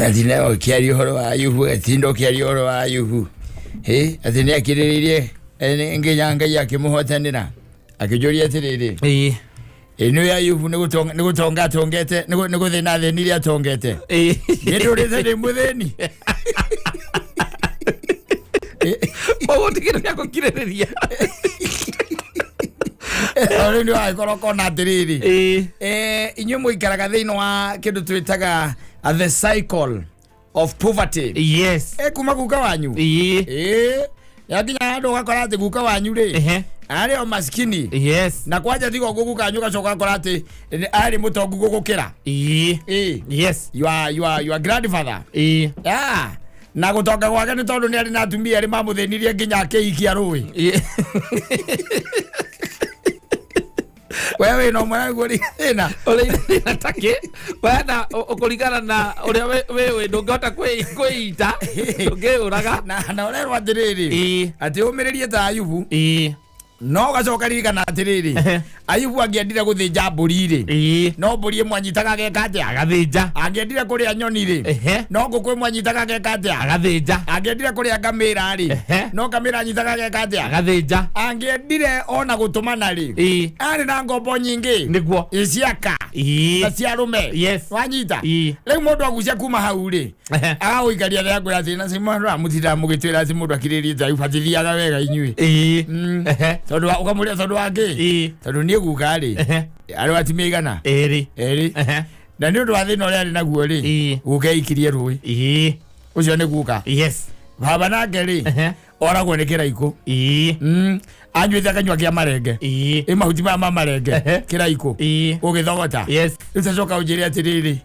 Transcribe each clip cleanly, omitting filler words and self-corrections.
Atinda ũkĩaria ũhoro wa Ayubu, atinda ũkĩaria ũhoro wa Ayubu. Ĩ, atĩ nĩ akirĩrĩirie nginya Ngai akĩmũhotanĩra. Akĩnjũria atĩrĩrĩ, Ĩĩ. ĩ nĩ Ayubu nĩ gũtonga atongete, nĩ gũthĩna athĩnirie atongete. Ĩĩ. Niĩ ndũrĩte ndĩ mũthĩni. Koguo ti kĩndũ gĩa gũkirĩrĩria. Rĩu nĩ wagĩkorwo ũkona atĩrĩrĩ. Ĩĩ. Inyuĩ mũikaraga thĩinĩ wa kĩndũ twĩtaga the cycle of poverty. Yes. Kuma guka wanyu. Ĩĩ. Yakinya handũ ũgakora atĩ guka wanyu rĩ Ehe. arĩ o maskini Yes. na kwanja tiga ũguo guka wanyu ũgacoka ũgakora atĩ arĩ mũtongu gũgũkĩra. Ĩĩ. Yes. Your grandfather. Ĩĩ. Yeah. Na gũtonga gwake nĩ tondũ nĩ arĩ na atumia erĩ mamũthĩnirie nginya akĩikia rũĩ. Ĩĩ. We wĩna ũmwe naguo rĩ thĩna. Ũrĩ thĩna ta kĩ? Wena ũkũringana na ũrĩa wĩ ndũngĩhota kwĩita, ndũngĩyũraga. Na ũrerwo atĩrĩrĩ Ĩĩ. atĩ ũmĩrĩrie ta Ayubu Ĩĩ. no ũgacoka ririkana atĩrĩrĩ Ehe. Ayubu angĩendire gũthĩnja mbũri rĩ Ĩĩ. no mbũri ĩmwe anyitaga ageka atĩa? Agathĩnja. Angĩendire kũrĩa nyoni rĩ Ehe. no ngũkũ ĩmwe anyitaga ageka atĩa? Agathĩnja. Angĩendire kũrĩa ngamĩra rĩ Ehe. no ngamĩra anyitaga ageka atĩa? Agathĩnja. Angĩendire ona gũtũmana rĩ Ĩĩ. arĩ na ngombo nyingĩ Nĩguo. Ĩ ciaka Ĩĩ. na cia arũme. Yes. Wanyita? Ĩĩ. Rĩu mũndũ agucia kuma hau rĩ Ehe. agagũikaria thĩ akwĩra atĩ na mũndũ amũtindaga mũgĩtwĩra atĩ mũndũ akirĩrĩrie ta batithiaga wega inyuĩ. Ĩĩ. Ehe. Tondũ ũkamũria tondũ wa kĩ? Ĩĩ. Tondũ niĩ guka rĩ Ehe. arĩ wa atumia igana? Ĩrĩ. Erĩ. Ehe. Na nĩ ũndũ wa thĩna ũrĩa arĩ naguo rĩ Ĩĩ. guka eikirie rũĩ. Ĩĩ. Ũcio nĩ guka. Yes. Baba nake rĩ Ehe. oragwo nĩ kĩraikũ. Ĩĩ. Anyuĩte akanyua kĩa marenge. Ĩĩ. Ĩ mahuti maya ma marenge Ehe. kĩraikũ Ĩĩ. ũgĩthogota. Yes. Rĩu tacoka ũnjĩre atĩrĩrĩ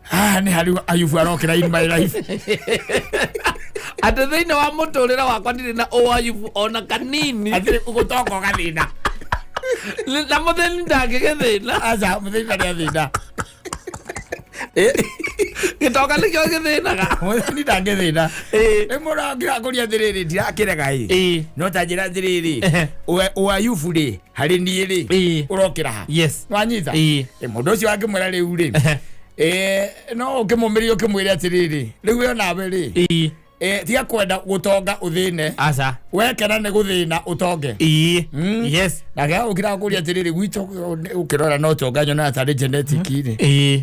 haha nĩ harĩ Ayubu arokĩra in my life. Atĩ thĩinĩ wa mũtũrĩre wakwa ndirĩ na ũayubu ona kanini. Atĩrĩ ũgũtonga ũgathĩna. Na mũthĩni ndangĩgĩthĩna. Aca mũthĩni ndarĩ athĩna. Gĩtonga nĩkĩo gĩthĩnaga. Mũthĩni ndangĩthĩna. Ĩĩ. Rĩu mũndũ angĩrakũria atĩrĩrĩ ndirakĩrega ĩ. Ĩĩ. No ta njĩra atĩrĩrĩ Ehe. ũayubu rĩ harĩ niĩ rĩ Ĩĩ. ũrokĩra ha? Yes. Wanyita? Ĩĩ. Mũndũ ũcio angĩmwĩra rĩu rĩ Ehe. No ũkĩmũmĩrĩrie ũkĩmwĩre atĩrĩrĩ rĩu we onawe rĩ Ĩĩ. Tiga kwenda gũtonga ũthĩne. Aca. Wekena nĩ gũthĩna ũtonge. Ĩĩ. Yes. Nake agũkĩra akũria atĩrĩrĩ gwitũ ũkĩrora no tonga nyonaga tarĩ genetic rĩ. Ĩĩ.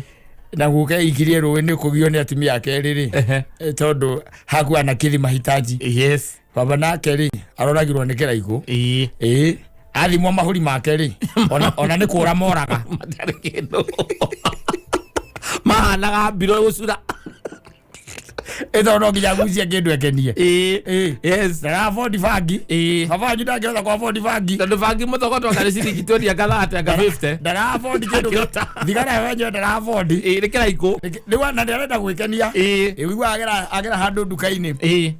Na guka eikirie rũĩ nĩ kũgio nĩ atumia ake erĩ rĩ. Ehe. Tondũ hakuwa na kidhi mahitaji. Yes. Baba nake rĩ aroragirwo nĩ kĩraikũ. Ĩĩ. Ĩĩ. Athimwo mahũri make rĩ ona nĩ kũra moraga. Matarĩ kĩndũ. Mahanaga mbiro gũcura. Ĩtondũ no nginya agucie kĩndũ ekenie. Ĩĩ. Ĩĩ. Yes. Ndara afford bangi. Ĩĩ. Baba wanyu ndangĩhota kwa afford bangi. Tondũ bangi mũthogoto anga nĩ ciringi twendi anga thate anga 50. Ndara afford kĩndũ. Ndangĩhota. Thigara wenyewe ndara afford. Ĩĩ nĩ kĩraikũ. Rĩu ona nĩ arenda gwĩkenia. Ĩĩ. Ĩĩ ũiguaga agera handũ nduka-inĩ. Ĩĩ.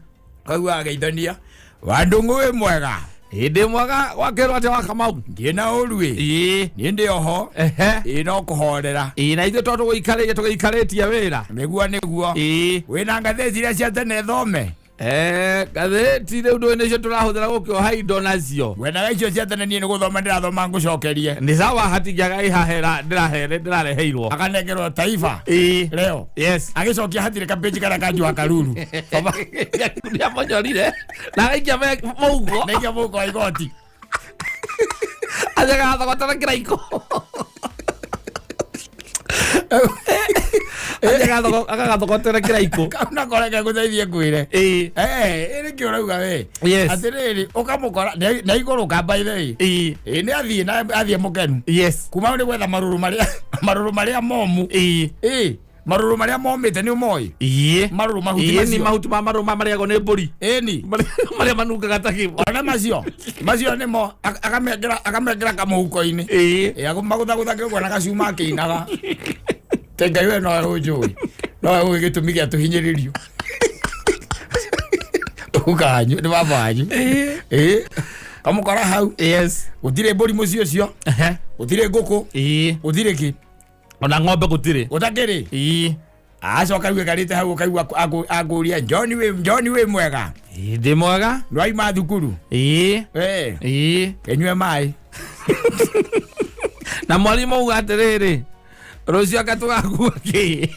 Kaigua ageithania. Wandũng'ũ wĩ mwega. Ĩĩ ndĩ mwega wakĩrwo atĩa wa Kamau? Ndiĩ na ũru ĩ. Ĩĩ. Niĩ ndĩ oho. Ehe. Ĩĩ no kũhorera. Ĩĩ na ithuĩ tondũ tũgĩikarĩtie tũgĩikarĩtie wĩra. Nĩguo nĩguo. Ĩĩ. Wĩna ngathĩti iria cia tene thome. Ngathĩti rĩu ndũĩ nĩcio tũrahũthĩra gũkĩoha indo nacio. Wendaga icio cia tene niĩ nĩ gũthoma ndĩrathoma ngũcokerie. Nĩ sawa hatingĩaga ĩhahera ndĩrahere ndĩrareheirwo. Akanengerwo Taifa. Ĩĩ. Leo. Yes. Agĩcokia hatirĩ kapĩnji karĩa kanjua karuru. Baba. Nĩamonyorire na agaikia mũhuko. Naikia mũhuko wa igoti. Athogotera kĩraikũ. Agagathogotera kĩraikũ. Kau nako reke ngũteithie ngwĩre. Ĩĩ. Ĩ nĩkĩ ũrauga we? Yes. Atĩrĩrĩ ũkamũkora nĩ aigũrũka by the way. Ĩĩ. Ĩ nĩ athiĩ na athiĩ mũkenu. Yes. Kuma hau nĩ gwetha marũrũ marĩa marũrũ marĩa momũ. Ĩĩ. Ĩ marũrũ marĩa momĩte nĩ ũmoĩ? Ĩĩ. Marũrũ mahuti Ĩĩ nĩ macio. mahuti ma marũrũ ma marĩagwo nĩ mbũri. Ĩni. Marĩa manungaga ta kĩ. Ona macio macio nĩmo akamekĩra kamũhuko-inĩ. Ĩĩ. Ĩ magũthagũtha kĩguo na gacuma akĩinaga. Te Ngai we nowe ũnjũĩ. Nowe ũĩ gĩtũmi gĩa tũhinyĩrĩrio. Guka wanyu nĩ baba wanyu. Ĩ kamũkora hau. Yes. Gũtirĩ mbũri mũciĩ ũcio. Ehe. Gũtirĩ ngũkũ. Ĩĩ. Gũtirĩ kĩ. Ona ng'ombe gũtirĩ. Gũtakĩrĩ. Ĩĩ. Acoka rĩu aikarĩte hau ũkaigua akũria John wĩ John wĩ mwega. Ĩĩ ndĩ mwega. Nĩwauma thukuru. Ĩĩ. Ĩ Ĩĩ. kĩnyue maĩ. Na mwarimũ auga atĩrĩrĩ rũciũ anga tũgakua kĩ.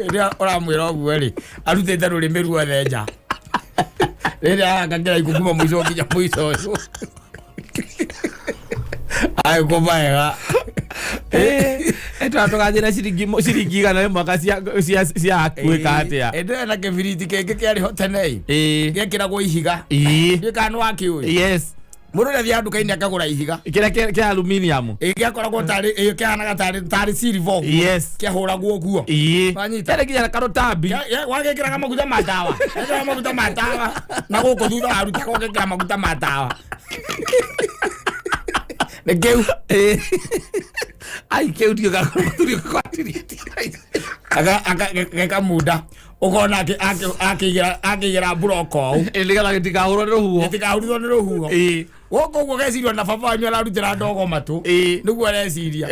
Rĩrĩa ũramwĩra ũguo rĩ, arutĩte rũrĩmĩ ruothe nja. Rĩrĩa arakangĩra kuma mũico nginya mũico ũyũ. Agĩkũma wega. Ĩtwa tũganjĩra ciringi 100 cia gwĩka atĩa. Ĩndĩ na kĩbiriti kĩngĩ kĩarĩ ho tene ĩ. Gĩekĩragwo ihiga. Ndiũĩ kana nĩ wakĩũĩ. Yes. Mũndũ nĩ athiaga nduka-inĩ akagũra ihiga. Kĩrĩa kĩa aluminium. Ĩ gĩakoragwo tarĩ ĩ kĩahanaga tarĩ silver ũguo. Yes. Kĩahũragwo ũguo. Wanyita? Kĩarĩ nginya na karũtambi. Wagĩkĩraga maguta ma tawa. Wekĩraga maguta ma tawa. Na gũkũ thutha warutaga ũgekĩra maguta ma tawa. Nĩ kĩu. Ai kĩu ndiũ gakorwo gwatirĩtie. Geka munda. Ũkona akĩigĩra mburoko ũũ. Nĩgetha gĩtikahũrwo nĩ rũhuho. Gĩtikahurutwo nĩ rũhuho. Gũkũ ũguo gecirio na baba wanyu ararutĩra ndogo matũ. Nĩguo areciria.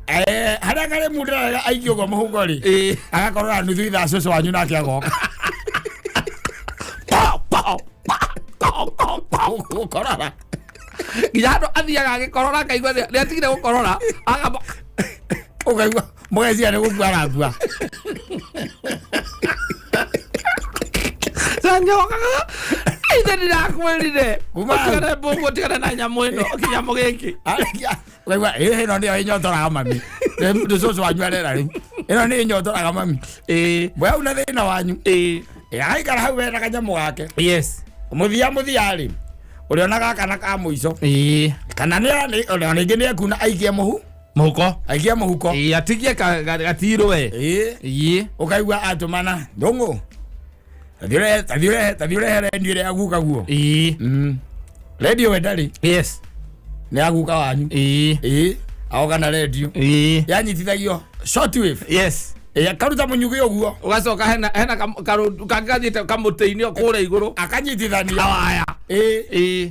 Harĩa karĩ munda aikie ũguo mũhuko rĩ. Agakorwo na nuthu ithaa cũcũ wanyu nake agoka. Pa pa pa pa pa pa. Gũkorora. Nginya handũ athiaga agĩkorora akaigua nĩ atigire gũkorora agamba Ũkaigua mũgeciria nĩ gũkua arakua. Sanyokaga ithe ndĩrakwĩrire Kuma hau. ũtigane mbũngũ ũtigane na nyamũ ĩno kĩnyamũ gĩkĩ. Arĩkia ũkaigua ĩno nĩyo ĩnyotoraga mami. Nĩ cũcũ wanyu arera rĩu. Ĩno nĩ ĩnyotoraga mami. Mwe hau na thĩna wanyu. Agaikara hau wena kanyamũ gake. Yes. Mũthia mũthia rĩ, ũrĩona gaka na ka mũico. Kana nĩ ona rĩngĩ nĩ ekuna aikie mũhu. Mũhuko. Aikie mũhuko. Atigie gatirwe. Ũkaigua atũmana ndũng'ũ. Tathiĩ ũrehe redio ĩrĩa ya guka guo. Redio we ndarĩ. Yes. Nĩ ya guka wanyu. Agoka na redio. Yanyitithagio shortwave. Yes. Akaruta mũnyugĩ ũguo. Ũgacoka hena karũndũ kangĩ gathiĩte kamũtĩ-inĩ o kũrĩa igũrũ. Akanyitithania. Kawaya.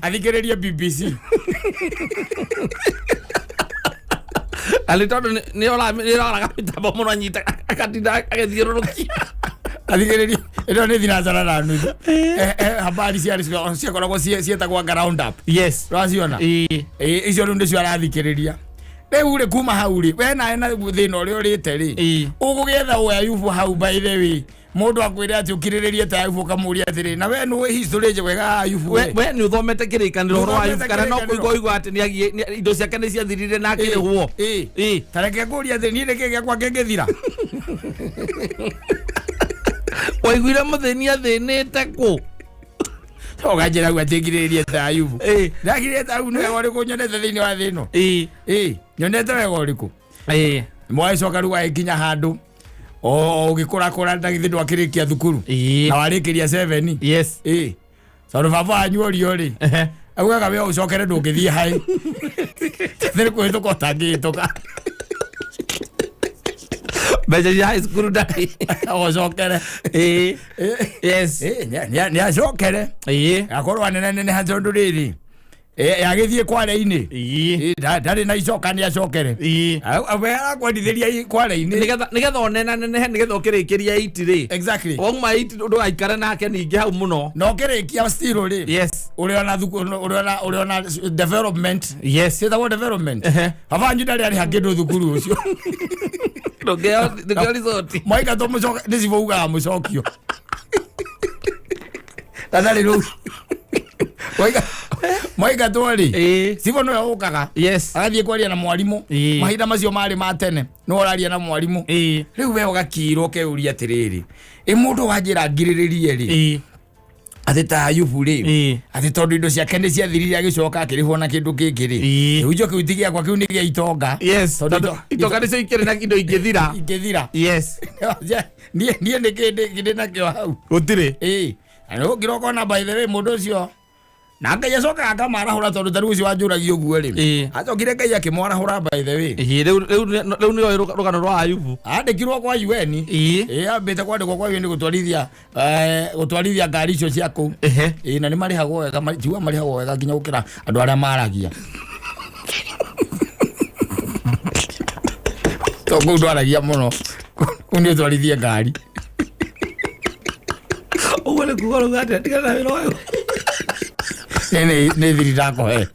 Athikĩrĩrie BBC. Na nĩ tondũ nĩ oraga mĩtambo mũno anyita akatinda agĩthiũrũrũkia. Athikĩrĩrie ĩno nĩ thinacara na nuthu. Habari ciarĩ ciakoragwo ciĩtagwo anga round up. Yes. Ũraciona? Icio rĩu nĩcio arathikĩrĩria. Rĩu rĩ kuma hau rĩ, we nawe na thĩna ũrĩa ũrĩte rĩ, ũgũgĩetha ũ Ayubu hau by the way. Mũndũ akwĩre atĩ ũkirĩrĩrie ta Ayubu ũkamũria atĩrĩ, na we nĩũĩ history njega ya Ayubu we? We nĩ ũthomete kĩrĩkanĩro ũhoro wa Ayubu Nĩũthomete kana no kĩrĩkanĩro. kũigua ũigua atĩ indo ciake nĩ ciathirire na akĩrĩhwo. Ta reke ngũrie atĩ niĩ nĩkĩ gĩakwa kĩngĩthira? Waiguire mũthĩni athĩnĩte kũ? Ũkanjĩra hau atĩ ngirĩrĩrie ta Ayubu. Ndakirĩrĩria ta Ayubu nĩ wega ũrĩkũ nyonete thĩinĩ wa thĩ ĩno? Nyonete wega ũrĩkũ? Mwagĩcoka rĩu wagĩkinya handũ o ũgĩkũrakũra na githĩ ndwakĩrĩkia thukuru. Na warĩkĩria 7. Yes. Tondũ baba wanyu ũrio rĩ, augaga we ũcokere ndũngĩthiĩ haĩ. Nĩ kũhĩtũka ũtangĩhĩtũka. Mbeca cia high school ndarĩ. Ũcokere. Yes. Nĩ acokere. Akorwo anene neneha tondũ rĩrĩ, agĩthiĩ kware-inĩ. Ndarĩ na icoka nĩ acokere. We arakwendithĩria kware-inĩ. Nĩgetha ũnenanenehe nĩgetha ũkĩrĩkĩria 8 rĩ. Exactly. Wauma 8 ndũgaikare nake ningĩ hau mũno. Na ũkĩrĩkia still rĩ. Yes. Ũrĩona thukuru, ũrĩona development. Yes. Ciĩtagwo development. Baba wanyu ndarĩ arĩha kĩndũ thukuru ũcio. Ndũngĩo resort. Mwaingatwo mũcoke, nĩ cibũ ugaga mũcokio. Na ndarĩ rũu. Mwaingatwo rĩ. Cibũ nĩwe ũkaga. Yes. Agathiĩ kwaria na mwarimũ. Mahinda macio marĩ ma tene. Nĩwe ũraria na mwarimũ. Rĩu we ũgakirwo ũkeyũria atĩrĩrĩ, ĩ mũndũ wanjĩra ngirĩrĩrie rĩ, atĩ ta Ayubu rĩ, atĩ tondũ indo ciake nĩ ciathirire agĩcoka akĩrĩhwo na kĩndũ kĩngĩ rĩ, rĩu icio kĩu ti gĩakwa, kĩu nĩ gĩa itonga. Yes. Tondũ Tondũ itonga nĩcio ikĩrĩ na indo ingĩthira. Ingĩthira. Yes. Niĩ nĩ kĩ ndĩ nakĩo hau. Gũtirĩ. Na nĩ ũkĩra ũkona by the way mũndũ ũcio na Ngai acokaga akamarahũra tondũ ta rĩu ũcio wanjũragia ũguo rĩ. Acokire Ngai akĩmwarahũra by the way. Rĩu nĩoĩ rũgano rwa Ayubu. Andĩkirwo kwa UN. Ambĩte kwandĩkwo kwa UN gũtwarithia ngari icio cia kũu. Na nĩ marĩhagwo wega, njiuga marĩhagwo wega nginya gũkĩra andũ arĩa maragia. Tondũ kũu ndwaragia mũno. Kũu nĩ ũtwarithie ngari. Ũguo nĩ kuga rũga atĩa? Tigana na wĩra ũyũ. Nĩ thiri ndakũhe.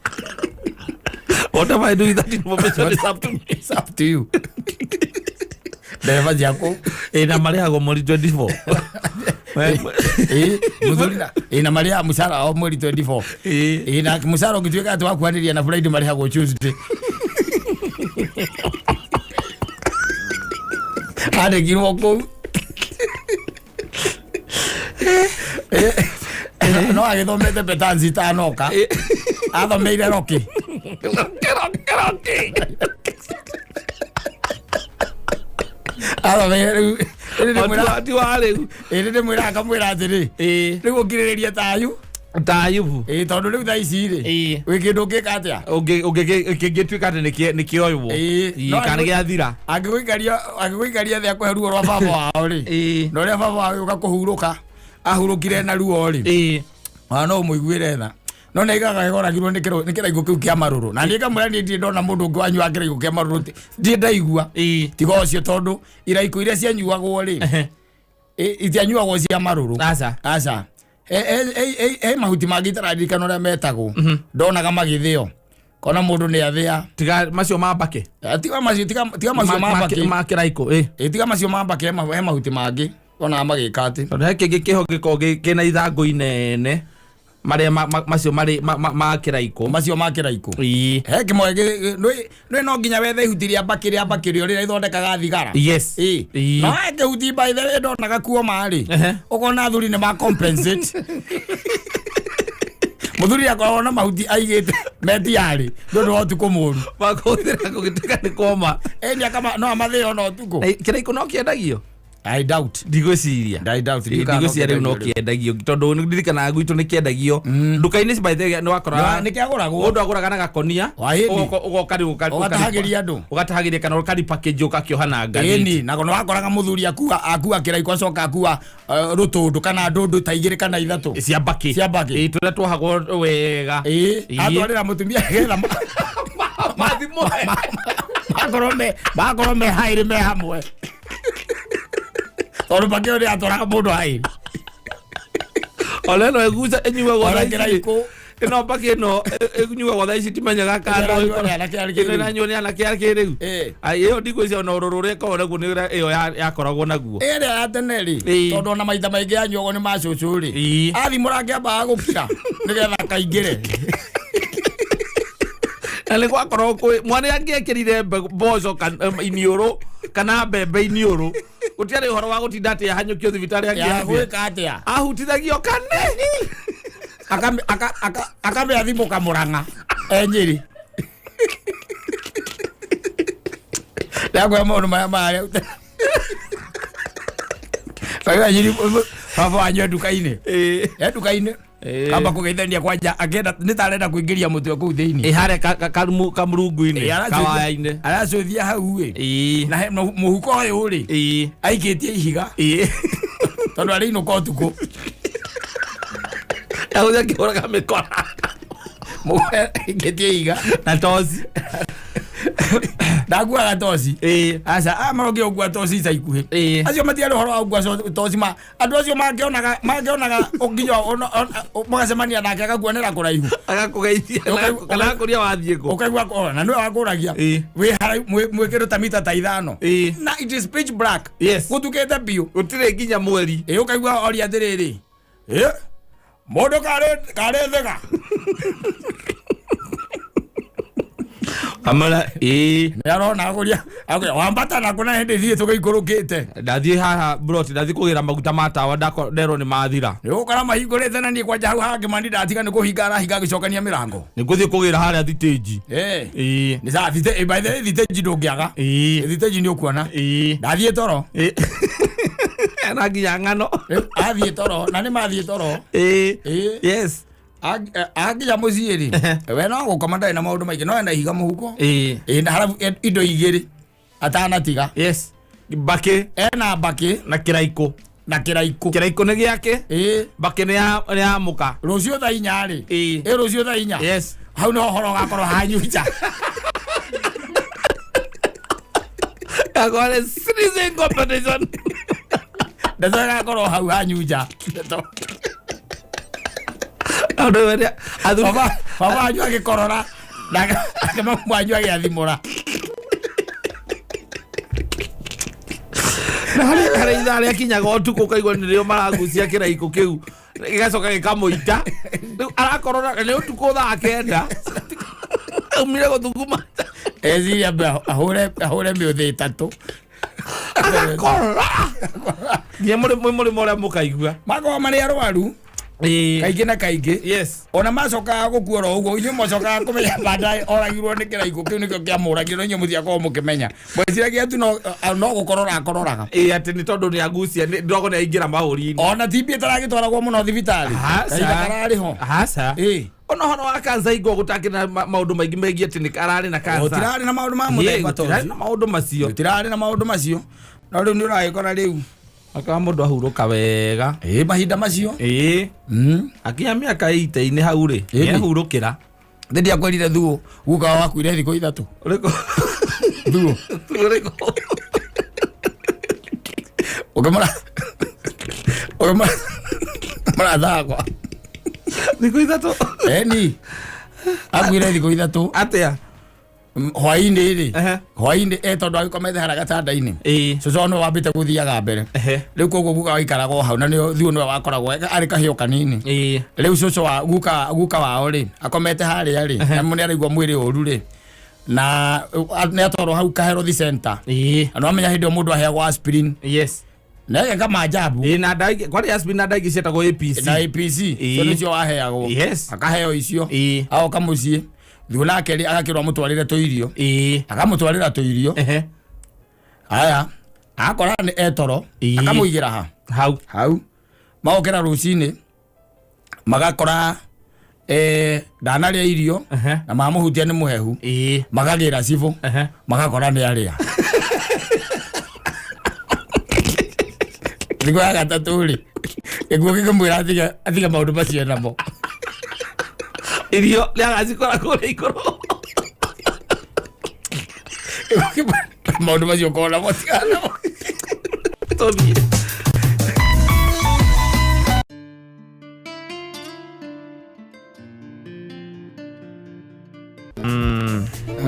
Whatever I do with that information is up to me. It's up to you. Ndereba cia kũu. Ĩ, na marĩhagwo mweri 24. Ĩ, mũthuri na ĩ, na marĩhaga mũcara o mweri 24. Ĩ. Ĩ, na mũcara ũngĩtuĩka atĩ wakuhanĩria na Friday marĩhagwo Tuesday. Andĩkirwo kũu. Ĩ, no agĩthomete petansi itanoka, athomeire roki. Roki. Athomeire rĩu ĩrĩ ndĩmwĩra. Ti wa rĩu. Ĩrĩ ndĩmwĩra, akamwĩra atĩrĩ, Ĩ. rĩu ũkirĩrĩrie tayu. Ta Ayubu. Ĩ, tondũ rĩu thaa ici rĩ, Ĩ. wĩ kĩndũ ũngĩka atĩa? Ũngĩtuĩka atĩ nĩ kĩoywo. Ĩ, no Kana nĩ gĩathira. Angĩgũikaria thĩ akũhe ruo rwa baba wao rĩ, Ĩ. na ũrĩa baba wao ũka kũhurũka ahurũkire na ruo rĩ, Ĩ. ona no ũmũiguĩre tha, no nĩ aigaga gĩkoragirwo nĩ nĩ kĩraikũ kĩu kĩa marũrũ, na niĩ ngamwĩra niĩ ndirĩ ndona mũndũ ũngĩ wanyua kĩraikũ kĩa marũrũ, ndirĩ ndaigua Ĩ. tiga ũcio, tondũ iraikũ iria cianyuagwo rĩ, itianyuagwo cia marũrũ. Aca. Aca. He mahuti mangĩ itararirikana ũrĩa metagwo, ndonaga magĩthĩo, kona mũndũ nĩ athĩa. Tiga macio ma mbakĩ. Tiga macio, tiga macio ma mbakĩ. Ma kĩraikũ, ĩ. Ĩ, tiga macio ma mbakĩ, he mahuti mangĩ onaga magĩka atĩ. Tondũ he kĩngĩ kĩho gĩkoragwo kĩna ithangũ inene, marĩa macio marĩ ma kĩraikũ. Macio ma kĩraikũ. Ĩ. He kĩmwe nĩ no nginya wethe ihuti rĩa mbakĩ, rĩa mbakĩ rĩo rĩrĩa ithondekaga thigara. Yes. Ĩ. Ĩ. No he kĩhuti, by the way, ndonaga kuoma rĩ, ũkona athuri nĩ ma compensate. Mũthuri akoragwo na mahuti aigĩte metiarĩ nĩ ũndũ wa ũtukũ mũru. Makũhũthĩra gũgĩtuĩka nĩ koma. Ĩni akama no amathĩe ona ũtukũ. Na kĩraikũ no kĩendagio? I doubt. Ndigwĩciria. I doubt. Ĩ, ndigwĩciria rĩu no kĩendagio, tondũ nĩ ndirikanaga gwitũ nĩ kĩendagio nduka-inĩ. By the way, nĩ wakoraga Nĩ kĩagũragwo. mũndũ agũraga na gakonia. Wa, ĩni. Ũgoka rĩu Ũgatahagĩria andũ. Ũgatahagĩria kana ũkaripackage ũgakĩoha na ngathĩti. Ĩni, na nĩ wakoraga mũthuri akua kĩraikũ, acoka akua rũtũndũ kana ndũndũ ta igĩrĩ kana ithatũ. Cia mbakĩ. Cia mbakĩ. Ĩ, tũrĩa twohagwo wega. Ĩ, Ĩ. atwarĩra mũtumia getha mathimũ. makorwo me haĩrĩ me hamwe, tondũ mbakĩ ĩyo nĩ yatwaraga mũndũ haĩrĩ. Ona ĩno ĩguca ĩnyuagwo Ona thaa ici. kĩraikũ. Ĩno mbakĩ ĩno ĩnyuagwo thaa ici timenyaga kana Ĩranyuo nĩ anake a kĩrĩu. ĩno ĩranyuo nĩ anake a kĩrĩu. Ĩ. Ai, ĩyo ndigwĩciria ona ũrũrũ ũrĩa ĩkoragwo naguo nĩ ũrĩa ĩyo yakoragwo naguo. Ĩrĩa ya tene rĩ, Ĩ. tondũ ona maita maingĩ yanyuagwo nĩ macũcũ rĩ, Ĩ. athi mũrangĩambaga gũkira nĩgetha kaingĩre. Na nĩ gwakorwo kwĩ mwana angĩekĩrire mboco iniũrũ kana mbembe iniũrũ, gũtiarĩ ũhoro wa gũtinda atĩ ahanyũkio thibitarĩ Ya angĩambia gwĩka atĩa? Ahutithagio kane. Akamĩathimũka mũrang'a e Nyĩrĩ. Ndakwĩra maũndũ marĩa marĩa Baba Nyĩrĩ, baba wanyu e nduka-inĩ, Ĩ. e nduka-inĩ, Ĩ. kamba kũgeithania kwanja, akĩenda nĩ ta arenda kũingĩria mũtwe kũu thĩinĩ. Ĩ, harĩa kamurungu-inĩ, kawaya-inĩ. Aracũthia hau ĩ, Ĩ. na mũhuko ũyũ rĩ, Ĩ. aikĩtie ihiga, Ĩ. tondũ arĩinũka ũtukũ. Agũthiĩ akĩhũraga mĩkora. Mũhuko aikĩtie ihiga. Na toci. Ndakuaga toci. Ĩ. Aca, aya marokire gũkua toci ica ikuhĩ. Ĩ. Acio matiarĩ ũhoro wa gũkua toci, ma andũ acio mangĩonaga nginya mũgacemania nake akakuonera kũraihu. Agakũgeithia kana agakũria wathiĩ kũ. Ũkaigua na nĩwe wakũragia. Ĩ. Wĩ haraihu mwĩ kĩndũ ta mita ta 5. Ĩ. Na it is pitch black. Yes. Gũtukĩte biũ. Gũtirĩ nginya mweri. Ĩ, ũkaigua oria atĩrĩrĩ, ĩ, mũndũ karĩ thĩga. Amara ĩ. Nĩ arona akũria akũria wambata na kũna hĩndĩ thiĩ tũgĩikũrũkĩte. Ndathiĩ haha broti, ndathiĩ kũgĩra maguta ma tawa, nderwo nĩ mathira. Nĩ ũgũkora mahingũrĩte, na niĩ kwanja hau hangĩmani ndatiga nĩ kũhinga arahinga agĩcokania mĩrango. Nĩ ngũthiĩ kũgĩra harĩa thitĩnji. Ĩ. Ĩ. Nĩ sawa, by the way, thitĩnji ndũngĩaga. Ĩ. Thitĩnji nĩ ũkuona. Ĩ. Ndathiĩ toro. Ĩ. Na nginya ng'ano. Rĩu athiĩ toro na nĩ mathiĩ toro. Ĩ. Ĩ. Yes. Akinya mũciĩ rĩ, we no gũkoma, ndarĩ na maũndũ maingĩ, no ena ihiga mũhuko. Ĩ. Ĩ, na harabu indo igĩrĩ atanatiga. Yes, mbakĩ. Ena mbakĩ. Na kĩraikũ. Na kĩraikũ. Kĩraikũ nĩ gĩake. Ĩ. Mbakĩ nĩ ya mũka. Rũciũ thaa 4 rĩ. Ĩ. Ĩ, rũciũ thaa 4. Yes. Hau nĩho ũhoro ũgakorwo hanyunja. Agore sneezing competition. Ndeto ĩgakorwo hau hanyunja. Ndeto. Andũ arĩa athuri. Baba wanyu agĩkorora na ake mamu wanyu agĩathimũra. Na harĩ ithaa rĩakinyaga ũtukũ ũkaigua nĩrĩo maragucia kĩraikũ kĩu gĩgacoka gĩkamũita. Rĩu arakorora nĩ ũtukũ thaa 9 aumire gũthuguma. Eciria ambe ahũre mĩũthĩ 3. Agakorora nginya mũrĩmo ũrĩa mũkaigua. Makoragwo marĩ arwaru kaingĩ na kaingĩ. Ona macokaga gũkua oro ũguo, inyuĩ mwacokaga kũmenya baadaye oragirwo nĩ kĩraikũ kĩu nĩkĩo kĩamũragire, no inyuĩ mũtiakorwo mũkĩmenya, mweciragia tu no gũkorora akororaga. Ĩĩ, atĩ nĩ tondũ nĩ agucia ndogo nĩ aingĩra mahũri-inĩ. Ona TB ĩtaragĩtwaragwo mũno thibitarĩ. Kahinda kararĩ ho. Aca. Ona ũhoro wa kansa ingo gũtakĩrĩ na maũndũ maingĩ megiĩ atĩ nĩ ararĩ na kansa. Gũtirarĩ na maũndũ ma mũthemba ta gũtirarĩ ũcio. Na maũndũ macio. Gũtirarĩ na maũndũ macio, no rĩu nĩ ũragĩkora rĩu. Akawa mũndũ ahurũka wega. Ĩĩ, mahinda macio. Ĩĩ. Akinya mĩaka ĩitĩ-inĩ hau rĩ, nĩahurũkĩra. Nĩ ndiakwĩrire thuo guka wakuire thikũ 3. Ũrĩkũ? Thuo. Ũrĩkũ? Ũkĩmũra ũkĩmũra mũrathakwa. Thikũ 3? Eni akuire thikũ 3. Atĩa? Hwainĩ rĩ, hwainĩ tondũ agĩkomete harĩa gatanda-inĩ, cũcũ nĩwe wambĩte gũthiaga mbere. Rĩu koguo guka waikaraga o hau na nĩo thuo nĩwe wakoragwo arĩ kahĩo kanini. Rĩu cũcũ wa guka wao rĩ akomete harĩa rĩ, na nĩ araigua mwĩrĩ ũru rĩ, na nĩ atwarwo hau Kaherothi Center. Na nĩwamenya hĩndĩ ĩyo mũndũ aheagwo aspirin. Na ĩgeka maajabu. Ĩĩ, na ndawa ingĩ, kwarĩ aspirin na ndawa ingĩ cietagwo APC. Na APC. Icio nĩcio waheagwo. Akaheo icio. Agoka mũciĩ. Thuo nake rĩ agakĩrwo amũtwarĩre tũirio. Akamũtwarĩra tũirio. Aya, akora nĩ etoro, akamũigĩra ha? Hau. Hau. Magokĩra rũcinĩ, magakora ndanarĩa irio, na mamũhutia nĩ mũhehu. Magagĩra cibũ, magakora nĩ arĩa. Thikũ ya gatatũ rĩ, gĩkuũ gĩkĩmwĩra atige maũndũ macio namo. Irio nĩ agacikora kũrĩa igũrũ. Maũndũ macio ũkorwo namo tigana namo. Tũthiĩ.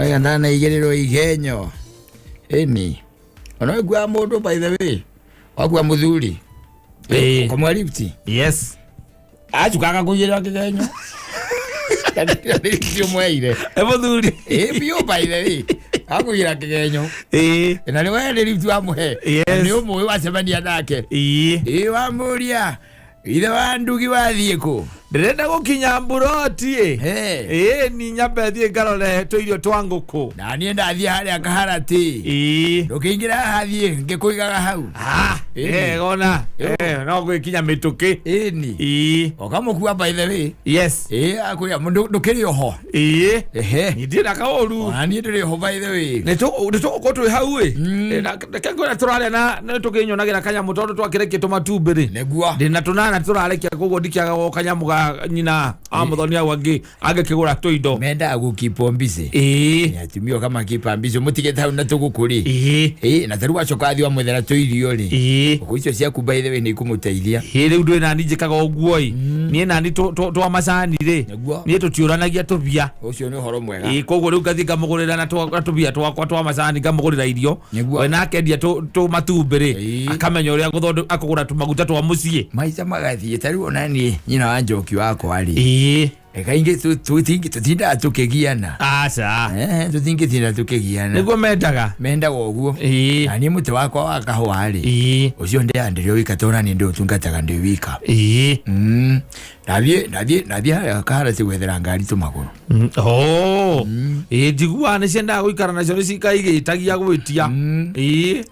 Aya ndanaigĩrĩrwo igenyo. Ĩni. Ona waigua mũndũ by the way, wagua mũthuri. Ũkamũhe lift. Acukaga kũigĩrĩra kĩgenyo. Nĩ ũmweire. Mũthuri. Ĩĩ, biũ by the way. Akũigĩra kĩgenyo. Na nĩ we nĩ lift wamũhe. Nĩ ũmũĩ wacemania nake. Ĩĩ, wamũria. Ithe wa ndugi wathiĩ kũ? Ndĩrenda gũkinya mburoti ĩ. Ĩĩ, ni nyambe thiĩ ngarore tũirio twa ngũkũ. Na niĩ ndathiĩ harĩa Kaharati. Ndũkĩingĩra haha thiĩ ngĩkũigaga hau. Gona. No gwĩkinya mĩtũkĩ. Ĩni. Ũkamũkua by the way. Ĩĩ, akwĩra, ndũkĩrĩ oho. Niĩ ndirĩ na kaũru. Ona niĩ ndĩrĩ oho by the way. Nĩ tũgũkorwo twĩ hau ĩ. Reke ngwĩre tũrarĩa na nĩ tũkĩnyonagĩra kanyamũ tondũ twakĩrekia tũmatumbĩ rĩ. Nĩguo. Ndĩ na tũnana tũrarekia koguo ndikĩaga o kanyamũ ga nyina a mũthoni hau angĩkĩgũra tũindo. Mendaga gũkeep busy. Nĩ atumia oka makeep busy, mũtigĩte hau na tũgũkũ rĩ. Na tarĩu wacoka wathiĩ wamwethera tũirio rĩ. Ngũkũ icio ciaku by the way nĩ ikũmũteithia. Rĩu ndũĩ nani njĩkaga ũguo ĩ. Niĩ nani twa macani rĩ. Niĩ tũtiũranagia tũbia. Ũcio nĩ ũhoro mwega. Koguo rĩu ngathiĩ ngamũgũrĩra na tũbia twakwa twa macani, ngamũgũrĩra irio. We nake endia tũmatumbĩ rĩ, akamenya ũrĩa akũgũra tũmaguta twa mũciĩ. Maica magathiĩ, tarĩu ona niĩ nyina wa Njoki wakwa rĩ. Kaingĩ tũtindaga tũkĩgiana. Aca. Tũtingĩtinda tũkĩgiana. Nĩguo mendaga. Mendaga ũguo. Na niĩ mũtĩ wakwa wa kahũa rĩ. Ũcio ndĩaga ndĩrĩ wika tondũ niĩ ndĩũtungataga ndĩ wika. Ndathiĩ harĩa Kaharati gwethera ngari tũmagũrũ. Ĩĩ, njiguaga nĩ ciendaga gũikara nacio nĩ cikaigĩtagia gwĩtia.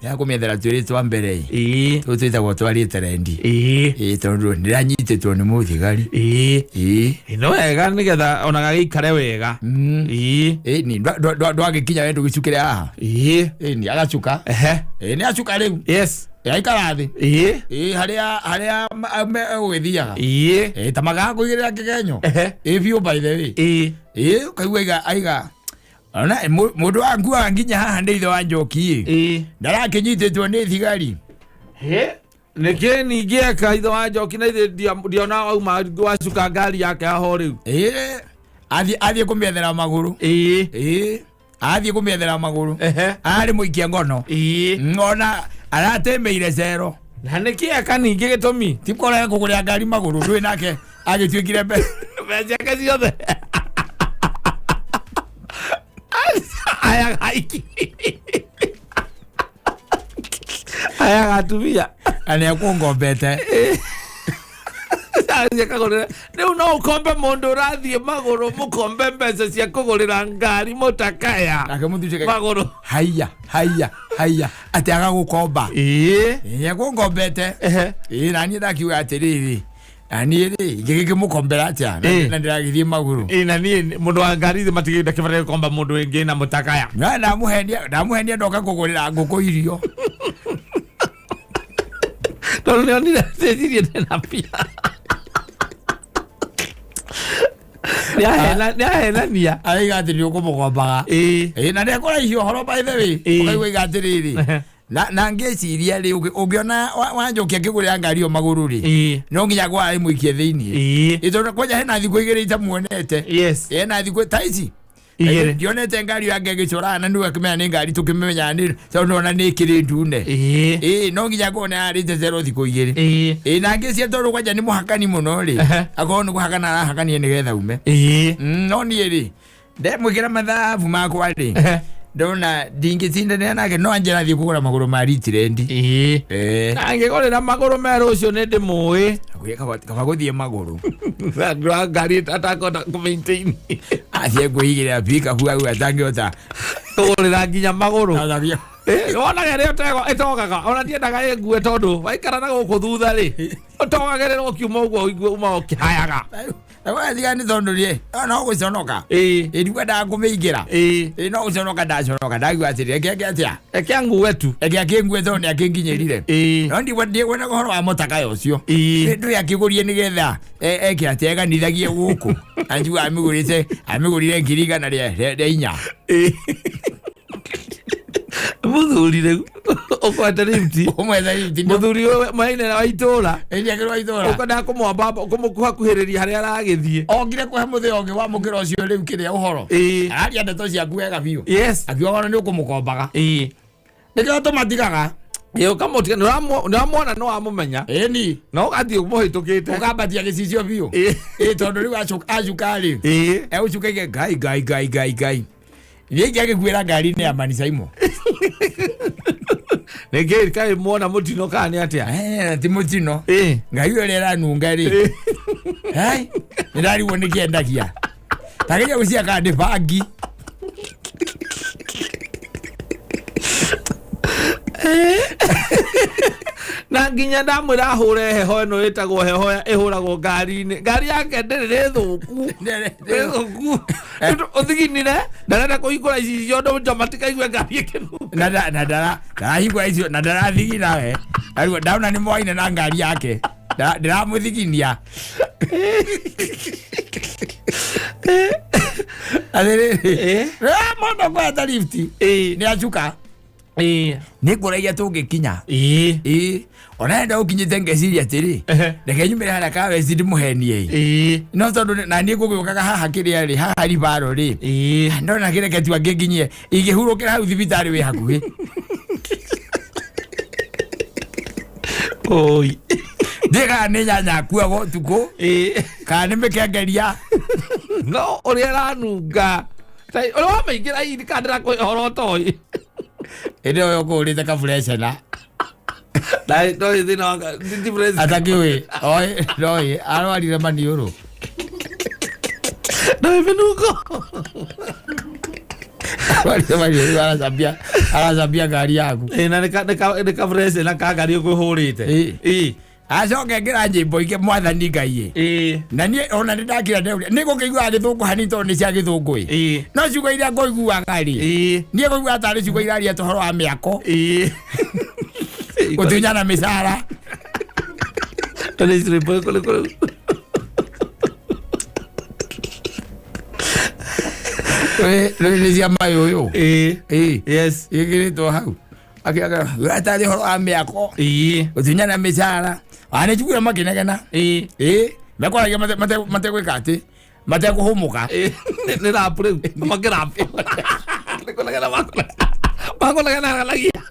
Ya kũmĩethera twĩrĩ twa mbere ĩ. Tũtũ twĩtagwo twarĩte rendi. Ĩĩ, tondũ ndĩranyitĩtwo nĩ mũthigari. Ĩĩ, no wega nĩgetha ona gagĩikare wega. Ĩĩ, ni ndwagĩkinya we ndũgĩcukĩre haha. Ĩĩ, ni agacuka. Ĩĩ, nĩ acuka rĩu. Ĩĩ, aikara thĩ. Ĩĩ, harĩa ũgĩthiaga. Ĩĩ, ta magaga kũigĩrĩra kĩgenyo. Ĩĩ, biũ by the way. Ĩĩ, ũkaigua aiga. Ona, mũndũ wanguaga nginya haha nĩ ithe wa Njoki ĩ. Ndarakĩnyitĩtwo nĩ thigari. Nĩkĩ ningĩ eka ithe wa Njoki na ithe ndiona auma wacuka ngari yake aho rĩu. Ĩĩ, athiĩ kũmĩethera magũrũ. Ĩĩ, athiĩ kũmĩethera magũrũ. Arĩ mũikia ngono. Ona Aratemeire cero. Na nĩkĩ eka ningĩ gĩtũmi? Ti kora kũgũrĩra ngari magũrũ ndũĩ nake agĩtuĩkire mbeca. Mbeca ciake ciothe. Ayaga aiki. Ayaga atumia. Na nĩekũngombete. Rĩu no ũkombe mũndũ ũrathiĩ magũrũ mũkombe mbeca cia kũgũrĩra ngari mũtakaya Nake mũthuri magũrũ. Haiya haiya haiya atĩ agagũkomba. Ĩĩ. Nĩekũngombete. Ehe. Ĩĩ na niĩ ndakiuga atĩrĩrĩ na niĩ rĩ ingĩgĩkĩmũkombera atĩa Ĩĩ. na ndĩragĩthiĩ magũrũ. Ĩĩ na niĩ mũndũ wa ngari ici matigĩte kĩbataire gũkomba mũndũ wĩngĩ na mũtakaya. Na ndamuhenia ndoka kũgũrĩra ngũkũ irio. Tondũ nĩonire ndĩcirie ndĩna mbia. Nĩahenania. Araiga atĩ nĩ ũkũmũkombaga. Ĩĩ. Ĩĩ na nĩekũraihia ũhoro by the way. Ĩĩ. Ũkaigua iga atĩrĩrĩ. Na ngĩciria rĩ ũngĩona Wanjũkĩ akĩgũrĩra ngari ĩyo magũrũ rĩ Ĩĩ. no nginya gwa ĩmũikie thĩiniĩ. Ĩĩ. Ĩ tondũ kwanja hena thikũ igĩrĩ itamuonete. Yes. Hena thikũ ta ici. Igĩrĩ. Ndionete ngari yake ĩgĩcoraga na nĩwe akĩmenya nĩ ngari tũkĩmenya nĩ tondũ nona nĩ ĩkĩrĩ ndune. Ĩĩ. Ĩĩ no nginya ngorwo nĩ zero thikũ igĩrĩ. Ĩĩ. Ĩĩ na ngĩciria tondũ kwanja nĩ mũhakani mũno rĩ Ehe. akorwo nĩ kũhakana arahakania nĩgetha ume. Ĩĩ. No niĩ rĩ ndemwĩkĩra mathabu makwa rĩ Ehe. ndona ndingĩtindanĩra nake no anjĩra thiĩ kũgũra magũrũ ma ritirendi. Ĩĩ. Ĩĩ. Angĩgũrĩra magũrũ merũ ũcio nĩ ndĩmũĩ. Kaba gũthiĩ magũrũ. Andũ a ngari atakũhota kũ-maintain. Athiĩ kwĩigĩrĩra pikabu hau atangĩhota. Kũgũrĩra nginya magũrũ. Atangĩhota. Wonaga ĩrĩa ĩtogaga ona ndiendaga ĩngue tondũ waikara na gũkũ thutha rĩ ũtogagĩrĩra ũkiuma ũguo ũigue uma ũkĩhayaga. Tiga nĩ tondũ rĩ no gũconoka. Ĩĩ. Ĩ ndikwendaga kũmĩingĩra. Ĩĩ. Ĩ no gũconoka ndaconoka ndaigua atĩrĩ reke eke atĩa. Reke angue tu. Reke akĩngue tondũ nĩ akĩnginyĩrire. Ĩĩ. No ndikwenda ũhoro wa mũtakaya ũcio. Ĩĩ. Ndũĩ akĩgũrie nĩgetha eke atĩa eganithagie gũkũ. Na njiguaga amĩgũrire 104,000. Ĩĩ. Mũthuri rĩu ũkwenda lift. Ũmwethe lift. Mũthuri ũyũ mwene wa itũra. Ĩĩ nĩakĩrĩ wa itũra. Ũkwendaga kũmwamba kũmũkuhakuhĩrĩria harĩa aragĩthiĩ. Okire kũhe mũthĩ ũngĩ wa mũkĩra ũcio rĩu kĩrĩa ũhoro. Ĩĩ. Araria ndeto ciaku wega biũ. Yes. Akiuga ona nĩ ũkũmũkombaga. Ĩĩ. Nĩkĩo tũmatigaga. Ĩĩ ũkamũtiga nĩũramwona nĩwamũmenya. Ĩni. Na ũgathiĩ ũmũhĩtũkĩte. Ũkambatia gĩcicio biũ. Ĩĩ. Ĩĩ tondũ rĩu acuka rĩ. Ĩĩ. Egũcuka ige ngai ngai ngai ngai ngai. Niĩ ingĩagĩkuĩra ngari-inĩ ya Manicaimo. Nĩkĩ kaĩ muona mũtino kana nĩ atĩa? Ti mũtino. Ĩĩ. Ngai ũrĩa ĩranunga rĩ. Hai, nĩndarigwo nĩkĩendagia. Tageria gwĩciria kana nĩ bangi. Na nginya ndamwĩra ahũre heho ĩno ĩtagwo heho ĩhũragwo ngari-inĩ. Ngari yake ndĩrĩ nĩ thũku. Nĩ thũku. Ũthiginire ndarenda kũhingũra icicio ũndũ nja matikaigue ngari ĩkĩnunga. Na ndarahingũra icio na ndarathigina we. Ndaona nĩ moaine na ngari yake. Ndiramũthiginia. Atĩrĩrĩ. Mũndũ kweta lift. Nĩ acuka. Ĩĩ. Nĩ ngũragia tũngĩkinya. Ĩĩ. Ĩĩ. Ona enda ũkinyĩte ngeciria atĩrĩ. Reke nyumĩre harĩa Kaweci ndĩmũhenie. Ĩĩ. No tondũ na niĩ ngũgĩũkaga haha kĩrĩa rĩ haha ribaro rĩ. Ĩĩ. Ndona kĩreke tu angĩnginyie ingĩhurũkĩra hau thibitarĩ wĩ hakuhĩ. Oi. Ndiũĩ kana nĩ nyanya akuaga ũtukũ. Ĩĩ. Kana nĩ mĩkengeria. No ũrĩa ĩranunga. Ũrĩa wamaingĩra hihi kana ndĩrakũhe ũhoro ũtoĩ. Ĩndĩ ũyũ ũkũhũrĩte kaburecena. Ndoĩ thĩna wa difference. Atakĩũĩ. Oĩ ndoĩ arwarire maniũrũ. Ndoĩ mĩnungo. Arwarire maniũrũ aracambia ngari yaku. Ĩĩ na nĩ kaburecena ka ngari ũkũhũrĩte. Ĩĩ. Acoke ngĩra nyĩmbo ingĩ mwathani Ngai ĩ. Na niĩ ona nĩ ndakira ndeũria nĩ ngũkĩiguaga gĩthũngũ hanini tondũ nĩ cia gĩthũngũ ĩ. Ĩĩ. No ciugo iria ngũiguaga rĩ. Ĩĩ. Niĩ ngũiguaga tarĩ ciugo iraria ũhoro wa mĩako. Ĩĩ. Gũtunyana mĩcara. Tondũ ici rwĩmbo kũrĩ kũrĩ. Rĩ nĩ cia mayũyũ. Ĩĩ. Ĩĩ. Yes. Ĩkĩrĩtwo hau. Akĩaga tarĩ ũhoro wa mĩako. Ĩĩ. Gũtunyana mĩcara. Nĩ njiguire makĩnegena. Ĩĩ. Ĩĩ. Mekwaragia mategwĩka atĩ matekũhũmũka. Ĩĩ. Nĩ rap rĩu. Makĩrap. Nĩ kũnegena makũnegena. Makũnegenanagia.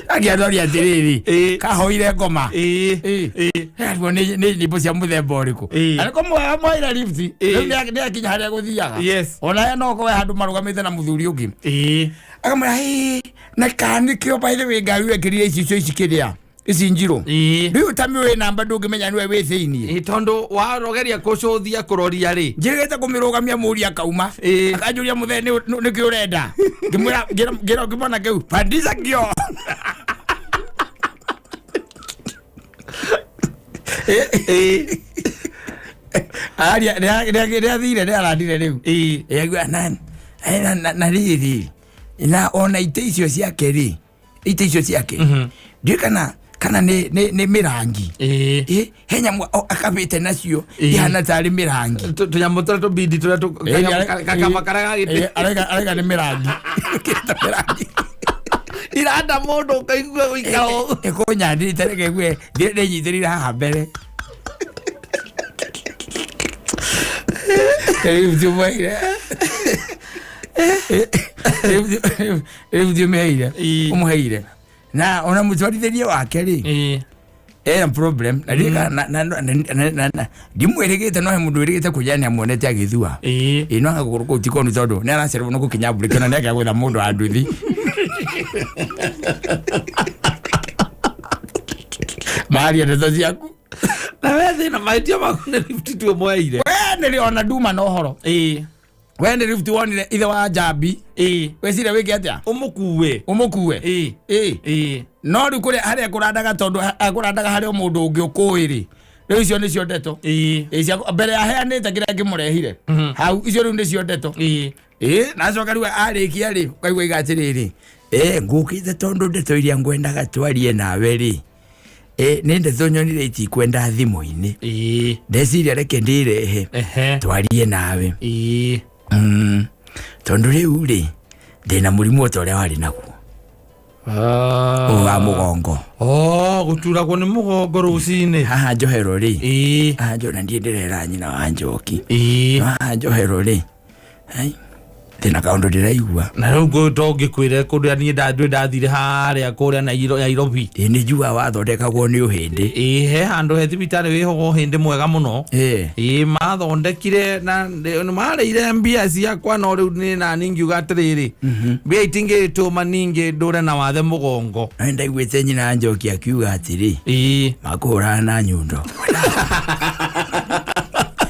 Akĩandoria atĩrĩrĩ, Ĩĩ. kahoire ngoma. Ĩĩ. Ĩĩ. Ĩĩ. Arigwo nĩ nyĩmbo cia mũthemba ũrĩkũ. Ĩĩ. Arĩko mwaira lift. Ĩĩ. Rĩu nĩ akinya harĩa gũthiaga. Yes. Ona no korwo handũ marũgamĩte na mũthuri ũngĩ. Ĩĩ. Akamwĩra, "Ĩĩ, na kana nĩkĩo by the way ngari wekĩrire icicio ici kĩrĩa ici njirũ. Ĩĩ. Rĩu ta mĩũĩ namba ndũngĩmenya nĩwe wĩ thĩiniĩ." Ĩĩ, tondũ warogeria kũcũthia kũroria rĩ. Njĩrĩgĩte kũmĩrũgamia mũri akauma. Ĩĩ. Akanjũria, "Mũthee, nĩkĩ ũrenda?" Ngĩmwĩra, ngĩra ngĩmona kĩu pandisa kĩo. Ĩĩ. Aria nĩathire, nĩarandire rĩu. Ĩĩ. Yaigua na rĩrĩ na ona ite icio ciake rĩ, ite icio ciake ndiũĩ kana nĩ mĩrangi. Ĩĩ. Ĩ, he nyamũ akabĩte nacio Ĩĩ. ihana tarĩ mĩrangi. Tũnyamũ tũrĩa tũbindi tũrĩa gakama karĩa gagĩtĩ. Araiga nĩ mĩrangi. Kĩta mĩrangi. Iranda mũndũ ũkaigua gũikara ũguo. Ĩkũnyandĩte, reke ngue ndĩnyitĩrĩire haha mbere. Rĩu tiũmweire, rĩu tiũmĩheire. Ĩĩ. Ũmũheire na ona mũtwarithĩrie wake rĩ, Ĩĩ. ena problem na ndiũĩ kana na ndimwĩrĩgĩte, no he mũndũ wĩrĩgĩte kũnjĩra nĩ amuonete agĩthua. Ĩĩ. Ĩ, no agagũrũ kũu ti konu tondũ nĩ aracererwo nĩ gũkinya mburĩki, ona nĩ akĩaga gwetha mũndũ wa nduthi maria ndeto ciaku. Na we thĩna mahĩtia maku nĩ lift tu ũmweire. We nĩ ona nduma na ũhoro. Ĩĩ. We nĩ lift wonire ithe wa njambi. Ĩĩ. Weciria wĩke atĩa? Ũmũkue. Ũmũkue. Ĩĩ. Ĩ. Ĩĩ. No rĩu kũrĩa harĩa kũrandaga, tondũ akũrandaga harĩ o mũndũ ũngĩ ũkũĩ rĩ, rĩu icio nĩcio ndeto. Ĩĩ. Ĩ, mbere aheanĩte kĩrĩa kĩmũrehire hau, icio rĩu nĩcio ndeto. Ĩĩ. Ĩ, nacoka rĩu arĩkia rĩ, ũkaigua iga atĩrĩrĩ, ĩ, ngũkĩte tondũ ndeto iria ngwendaga twarie nawe rĩ, ĩ, nĩ ndeto nyonire itikwenda thimũ-inĩ. Ĩĩ. Ndeciria reke ndĩrehe Ehe. twarie nawe. Ĩĩ. Tondũ rĩu rĩ, ndĩna mũrimũ o ta ũrĩa warĩ naguo ũyũ wa mũgongo. Oh, gũturagwo nĩ mũgongo rũcinĩ. Haha njohero rĩ. Ĩĩ. Haha na ndiĩ ndĩrera nyina wa njoki. Ĩĩ. No haha njohero rĩ, ai, ndĩna kaũndũ ndĩraigua. Na rĩu to ngĩkwĩre kũndũ niĩ ndĩ ndathire harĩa kũrĩa Nairobi. Ĩ, nĩ njua wathondekagwo nĩ ũhĩndĩ. Ĩĩ, he handũ he thibitarĩ wĩhogo ũhĩndĩ mwega mũno. Ĩ. Ĩĩ, mathondekire na nĩ marĩire mbia ciakwa, no rĩu nĩ nani ngiuga atĩrĩrĩ, mbia itingĩtũma ningĩ ndũre na wathe mũgongo. No ndaiguĩte nyina wa njoki akiuga atĩrĩ, Ĩĩ. makũhũrana na nyundo.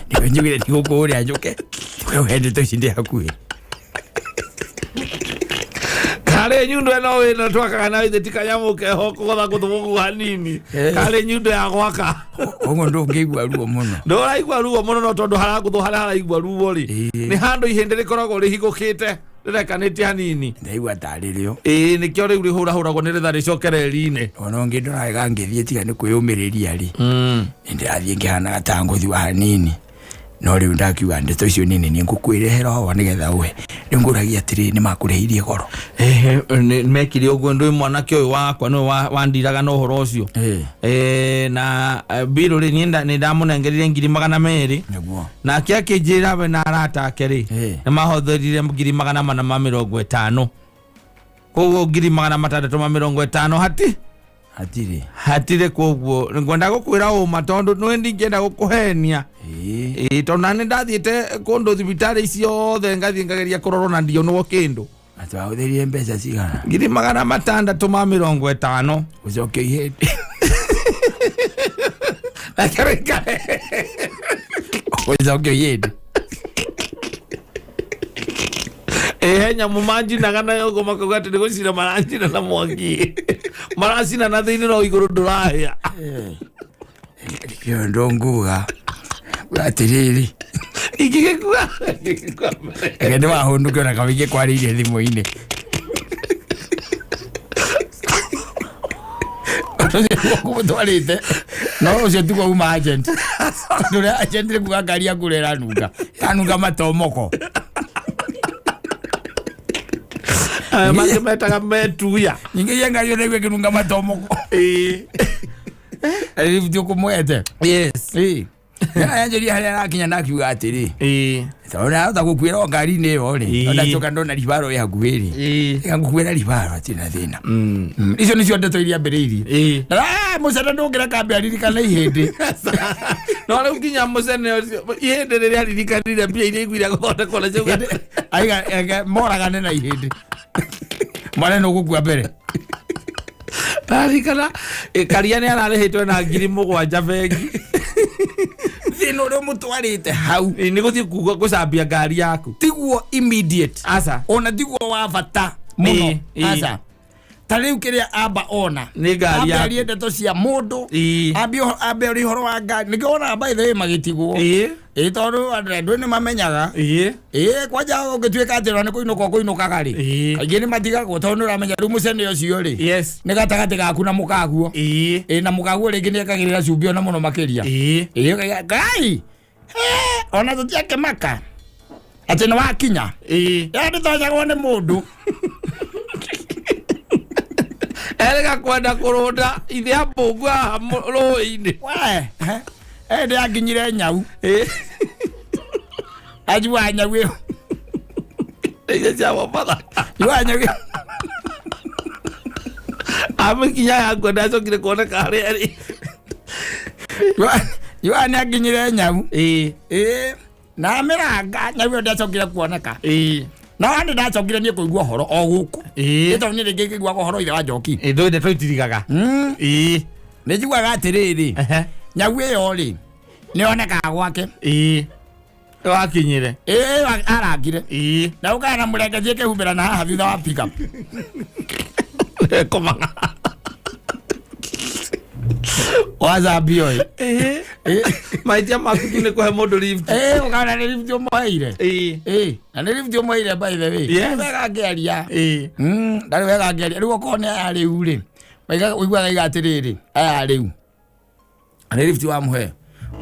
Nĩguo njugire ndigũkũũrĩa njũke we ndeto ici ndĩ hakuhĩ. Karĩ nyundo ĩno wĩna twakaga na ithe ti kanyamũ keho kũgotha gũthũgũgu hanini. Eh. Karĩ nyundo ya gwaka. Ũguo ndũngĩigua ruo mũno. Ndũraigua ruo mũno, no tondũ haragũthwo harĩa haraigua ruo rĩ, Ĩĩ. nĩ handũ ihĩndĩ rĩkoragwo rĩhingũkĩte rĩrekanĩtie hanini. Ndaigua tarĩ rĩo. Ĩĩ, nĩkĩo rĩu rĩhũrahũragwo nĩgetha rĩcoke reri-inĩ. Ona ũngĩ ndoraga ngĩthiĩ, tiga nĩ kwĩyũmĩrĩria rĩ, nĩ ndĩrathiĩ ngĩhanaga ta ngũthua hanini, no rĩu ndakiuga ndeto icio nini nĩ ngũkwĩrehera o nĩgetha ũhe. Rĩu ngũragia atĩrĩ, nĩ makũrĩhĩirie goro? Ehe, mekire ũguo ndũĩ mwanake ũyũ wakwa nĩwe wandiraga na ũhoro ũcio. Ĩĩ. Na mbirũ rĩ, niĩ nĩ ndamũnengerire 200,000. Nĩguo. Nake akĩnjĩra we na arata ake rĩ, nĩ mahũthĩrire 450,000, koguo 650,000 hati Hatirĩ. Hatirĩ. Koguo ngwenda gũkwĩra ũma tondũ nĩ ndingĩenda gũkũhenia. Ĩĩ. Ĩĩ, tondũ nani ndathiĩte kũndũ thibitarĩ ciothe, ngathiĩ ngageria kũrorwo na ndionwo kĩndũ. Atĩ wahũthĩrire mbeca cigana? 650,000. Ũcoke ihĩndĩ. Reke wĩikare. Ũcoke ihĩndĩ. Ĩ, he nyamũ manjinaga nayo ũguo makauga atĩ nĩ gũcina maracina na mwaki, maracina na thĩinĩ no igũrũ ndũrahĩa. Kĩo ndũnguga atĩrĩrĩ, Ingĩgĩkua ingĩgĩkua mbere. Reke ndĩwahũndũke ona kamĩingĩ kwarĩirie thimũ-inĩ. Ũcio no ũcio tiguo uma agent. Tondũ ũrĩa agent nĩ kuga ngari yaku ũrĩa ĩranunga ĩranunga matomoko. Aya mangĩ metaga metuya. Nyingĩ cia ngari ũraigua ĩkĩnunga matomoko. Ĩĩ. Rĩu ti ũkũmwete. Yes. Ĩĩ. Yanjĩria harĩa arakinya na akiuga atĩrĩ, Ĩĩ. tondũ ndahota gũkuĩra o ngari-inĩ ĩyo rĩ, Ĩĩ. ndacoka ndona ribaro ĩ hakuhĩ rĩ, Ĩĩ. ĩga ngũkuĩra ribaro hatirĩ na thĩna. Icio nĩcio ndeto iria ambĩrĩirie. Ĩĩ. Na mũcene ndũngĩreka ambe aririkane ihĩndĩ. No rĩu nginya mũcene ũcio ihĩndĩ rĩrĩa aririkanire mbia iria iguire gũthondekwo nacio. Aiga moragane na ihĩndĩ. Mwana nĩ ũgũkua mbere. Ndarikana Karia nĩ ararĩhĩtwo na 7,000 bengi. Thĩna ũrĩa ũmũtwarĩte hau Ĩ, nĩ gũthiĩ kuga gũcambia ngari yaku. Tiguo immediate. Aca. Ona tiguo wa bata mũno. Ĩĩ, ĩĩ. Aca. Ta rĩu kĩrĩa amba ona. Nĩ ngari Ambe yaku. arie ndeto cia mũndũ. Ĩĩ. Ambe arie ũhoro wa ngari. Nĩkĩo wonaga by the way magĩtigwo. Ĩĩ. Ĩĩ, tondũ andũ nĩ mamenyaga. Ĩĩ. Ĩĩ, kwanja ũngĩtuĩka atĩ ona nĩ kũinũka ũkũinũkaga rĩ. Ĩĩ. Kaingĩ nĩ matigagwo tondũ nĩ ũramenya rĩu mũcene ũcio rĩ. Yes. Nĩ gatagatĩ gaku na mũkaguo. Ĩĩ. Ĩĩ, na mũkaguo rĩngĩ nĩ ekagĩrĩra cumbĩ ona mũno makĩria. Ĩĩ. Ĩĩ, ũkaiga, Ngai! Ona tũtiakĩmaka. Atĩ nĩ wakinya. Ĩĩ. Ya ndĩtonyagwo nĩ mũndũ. Erĩga kwenda kũrũnda ithe ambũngu haha rũĩ-inĩ. We, ndĩ anginyire nyau. Ĩĩ. Anjiguaga nyau ĩyo. Icio cia Mombatha. Njiguaga nyau ĩyo. Amĩkinya yakua ndacokire kuoneka harĩa ĩrĩ. Njiguaga nĩ anginyire nyau. Ĩĩ. Ĩĩ, na amĩranga nyau ĩyo ndĩacokire kuoneka. Ĩĩ. Na wandĩ ndacokire niĩ kũigua ũhoro o gũkũ. Ĩĩ. Ĩ tondũ niĩ rĩngĩ ngĩiguaga ũhoro ithe wa Njoki. Ĩ, ndũĩ ndeto itirigaga. Ĩĩ. Nĩ njiguaga atĩrĩrĩ, Ehe. nyau ĩyo rĩ, nĩ yonekaga gwake. Ĩĩ. Wakinyire. Ĩĩ, arangire. Ĩĩ. Na ũkaya na mũrengeji ĩkĩhumbĩra na haha thutha wa pickup. Komaga. Wacambio ĩ. Ĩĩ. Ĩĩ. Mahĩtia maku tu nĩ kũhe mũndũ lift. Ĩĩ, ũkona nĩ lift ũmũheire. Ĩĩ. Ĩĩ, na nĩ lift ũmũheire by the way. Yes. Wega ngĩaria. Ĩĩ. Ndarĩ wega ngĩaria. Rĩu okorwo nĩ aya rĩu rĩ, ũiguaga iga atĩrĩrĩ, aya rĩu. Na nĩ lift wamũhe.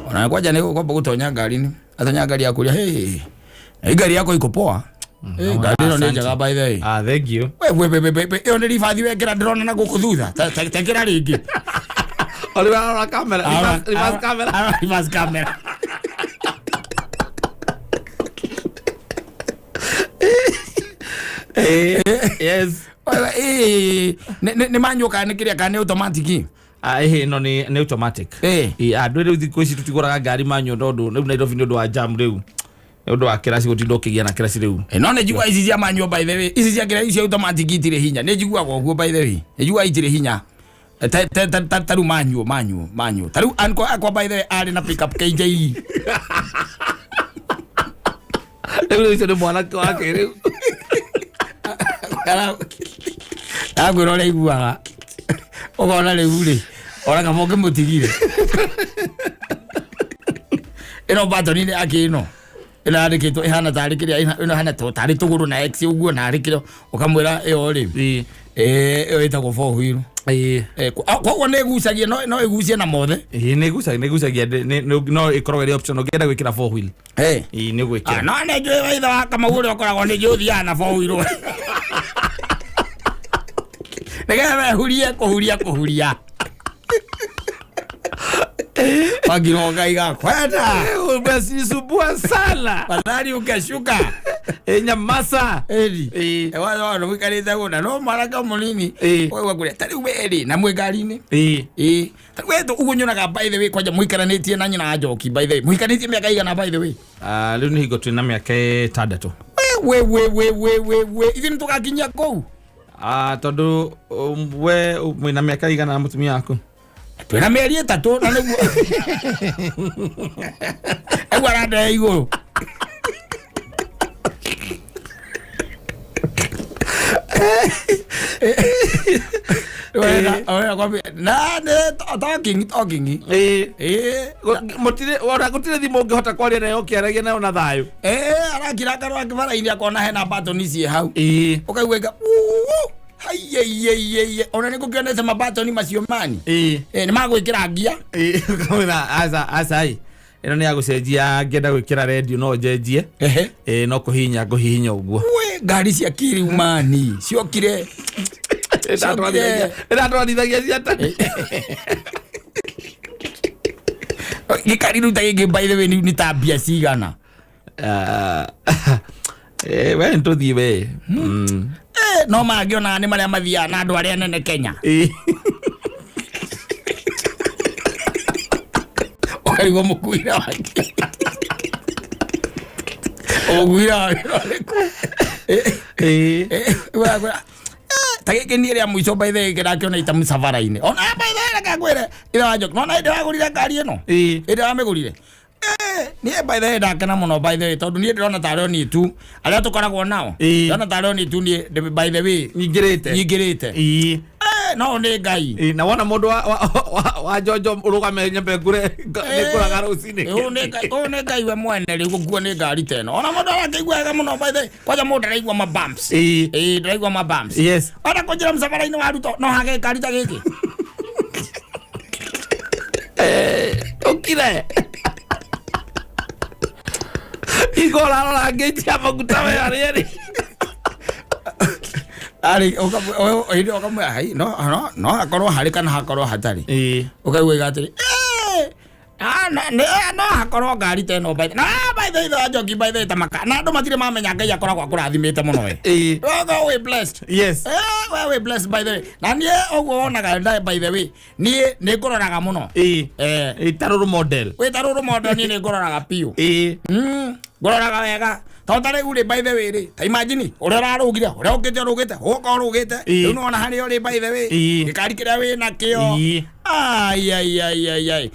Ona kwanja nĩ gũkomba gũtonya ngari-inĩ. Atonya ngari akũria, hey, hii ngari yako iko poa. Ngari ĩno nĩ njega by the way. Ah, thank you. We, we, we, we, we, ĩyo nĩ ribathi wekĩra ndĩrona na gũkũ thutha. Tekĩra rĩngĩ. Ũrĩ warora kamera, reverse camera. Arora reverse camera. Ĩĩ. Yes. Ĩĩ, nĩ manual kana nĩ kĩrĩa kana nĩ automatic? Ah, ĩhĩ, ĩno nĩ automatic. Ĩĩ. Ĩĩ, andũ rĩu thikũ ici tũtigũraga ngari manual tondũ rĩu Nairobi nĩ ũndũ wa jam rĩu. Nĩ ũndũ wa kĩraci gũtinda ũkĩgĩa na kĩraci rĩu. No nĩ njiguaga ici cia manual by the way. Ici cia kĩrĩa ici automatic itirĩ hinya. Nĩ njiguaga ũguo by the way. Nĩ njiguaga itirĩ hinya. Ta rĩu manual. Ta rĩu uncle akwa by the way arĩ na pickup KJE. Rĩu ũcio nĩ mwanake wake rĩu. Akwĩra ũrĩa aiguaga. Ũkona rĩu rĩ, ona kaba ũngĩmũtigire. Ĩno button-inĩ yake ĩno. Ĩno yandĩkĩtwo ĩhana tarĩ kĩrĩa, ĩno ĩhana tarĩ tũgũrũ na X ũguo narĩ kĩrĩa, ũkamwĩra ĩyo rĩ. Ĩĩ. Ĩyo ĩtagwo four wheel. Ĩĩ. Koguo nĩ ĩgucagia, no ĩgucie na mothe. Ĩĩ, nĩ ĩgucagia, no ĩkoragwo ĩrĩ option ũngĩenda gwĩkĩra four wheel. Ĩĩ. Ĩĩ, nĩ ũgwĩkĩra. No nĩ njũĩ wa ithe wa Kamau ũrĩa ũkoragwo nĩ njũĩ ũthiaga na four wheel. Nĩgetha ehurie kũhuria kũhuria. Wagiroga iga kwenda. Umesisumbua sana. Fadhali ukashuka. Nyamasa. Eri. Waza wano wikarĩte gũna no mwanake mũnini. Waigua kũrĩa ta rĩu we rĩ na mwĩ ngari-inĩ. Ta rĩu we ũguo nyonaga by the way kwanja mũikaranĩtie na nyina wa Njoki by the way. Mũhikanĩtie mĩaka igana by the way. Rĩu nĩ hingo twĩna mĩaka 6. We we we we we we. Ithuĩ nĩ tũgakinyia kũu. Tondũ we mwĩna mĩaka igana na mũtumia waku? Twĩna mĩeri 3 na nĩguo. Eguo arandehe igũrũ. Na nĩ talking, talking. Mũtirĩ, ona gũtirĩ thimũ ũngĩhota kwaria nayo ũkĩaragia nayo na thayũ. Arakira kanua kĩbara-inĩ akona hena button ciĩ hau. Ũkaigua ĩka, uu, haiyeiyeiyeiye. Ona nĩ ngũkĩonete mabatoni macio mani. Nĩ magwĩkĩra ngia. Ũkamwĩra, aca, aca, ĩ. Ĩno nĩ ya gũcenjia, ngĩenda gwĩkĩra redio no njenjie. No kũhihinya, ngũhihinya ũguo. We, ngari cia kĩrĩu mani, ciokire. Ĩratwarithagia cia tene. Gĩkari rĩu ta gĩkĩ, by the way, nĩ ta mbia cigana? Ah, we nĩtũthiĩ we. No mangĩonaga nĩ marĩa mathiaga na andũ arĩa anene Kenya. Ũkarigwo mũkuire wake, ũmũkuire wake ũrĩkũ? Ta gĩkĩ niĩ rĩa mũico, by the way, kĩrakĩona ita mũcabara-inĩ ona, by the way, reke ngwĩre, ithe wa Njoki, nona hĩndĩ wagũrire ngari ĩno? Hĩndĩ wamĩgũrire. Niĩ, by the way, ndakena mũno, by the way, tondũ niĩ ndĩrona tarĩ o niĩ tu arĩa tũkoragwo nao. Ndĩrona tarĩ o niĩ tu niĩ by the way nyingĩrĩte. Nyingĩrĩte. No nĩ Ngai. Na wona mũndũ wa njonjo ũrũgame nyambe ngure nĩngũraga rũcinĩ. Ũyũ nĩ Ngai, ũyũ nĩ Ngai we mwene rĩu gũkuo nĩ ngari ta ĩno. Ona mũndũ arakĩigua wega mũno, by the way. Kwanja mũndũ ndaraigua ma bumps. Ndaraigua ma bumps. Ona kũnjĩra mũcabara-inĩ wa Ruto no hage ngari ta gĩkĩ. Ũkire ingo ũrarora ngĩnji ya maguta we harĩa rĩ. Arĩ hĩndĩ ũkamwĩra, "Hai, no hakorwo harĩ kana hakorwo hatarĩ." Ũkaigua iga atĩrĩ, "Eh, no hakorwo ngari ta ĩno by the na by the way, Njoki, by the way, ta maka na andũ matirĩ mamenya Ngai akoragwo akũrathimĩte mũno we." We wĩ blessed. We wĩ blessed, by the way, na niĩ ũguo wonaga by the way, niĩ nĩ ngũroraga mũno. Ta rũrũ model. Wĩ ta rũrũ model, niĩ nĩ ngũroraga biũ. Ngũroraga wega tondũ ta rĩu rĩ, by the way rĩ, ta imagine ũrĩa ũrarũgire, ũrĩa ũkĩte ũrũgĩte, ũgoka ũrũgĩte. Rĩu nĩwona harĩa ũrĩ, by the way, gĩkari kĩrĩa wĩ nakĩo. Ai ai ai ai ai.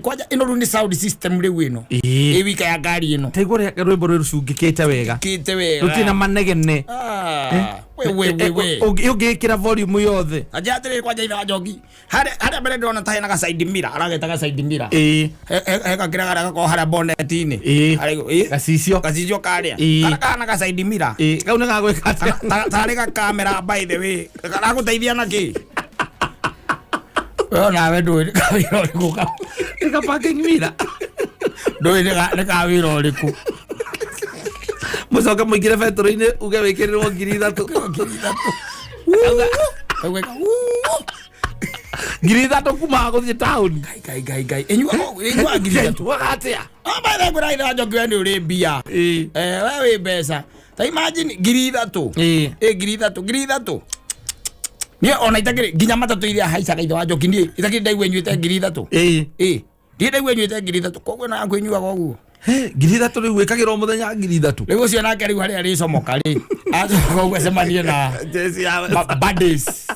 Kwanja ĩno rĩu nĩ sound system rĩu ĩno ĩ wika ya ngari ĩno. Taigua ũrĩa rwĩmbo rwĩ rũcungĩkĩte wega. Kĩte wega. Rũtirĩ na manegene. Ah, we we we we. Ũngĩkĩra volume yothe. Anja atĩrĩrĩ, kwanja ithe wa Njoki, harĩa mbere ndĩrona ta hena ga side mirror, arageta ga side mirror. He gakĩra karĩa gakoragwo harĩa bonnet-inĩ. Harĩa Gacicio. Gacicio karĩa. Karĩa kahana ga side mirror. Kau nĩ gagwĩka atĩa? Tarĩ ga kamera, by the way, karagũteithia na kĩ? We onawe ndũĩ nĩ kawĩra ũrĩkũ Nĩ ka parking mirror. Ndũĩ nĩ kawĩra ũrĩkũ. Mũcoke mũingĩre betũrũ-inĩ uge wĩkĩrĩrwo 3,000. 3,000. Ũgeka, "Uu." 3,000 kuma gũthiĩ taũni. Ngai Ngai Ngai Ngai, ĩnyuaga 3,000? Waga atĩa? Oh, by the way, ngwĩra ithe wa Njoki, we nĩ ũrĩ mbia. We wĩ mbeca. Ta imagine 3,000. 3,000, 3,000 niĩ ona itakĩrĩ nginya matatũ iria haicaga, ithe wa Njoki, niĩ itakĩrĩ ndaigua nyuĩte 3,000. Ndirĩ ndaigua nyuĩte 3,000, koguo ĩno yaku ĩnyuaga ũguo. 3,000 rĩu wĩkagĩrwo mũthenya 3,000. Rĩu ũcio nake rĩu harĩa arĩcomoka rĩ, acomoka ũguo acemanie na Jeci ya buddies.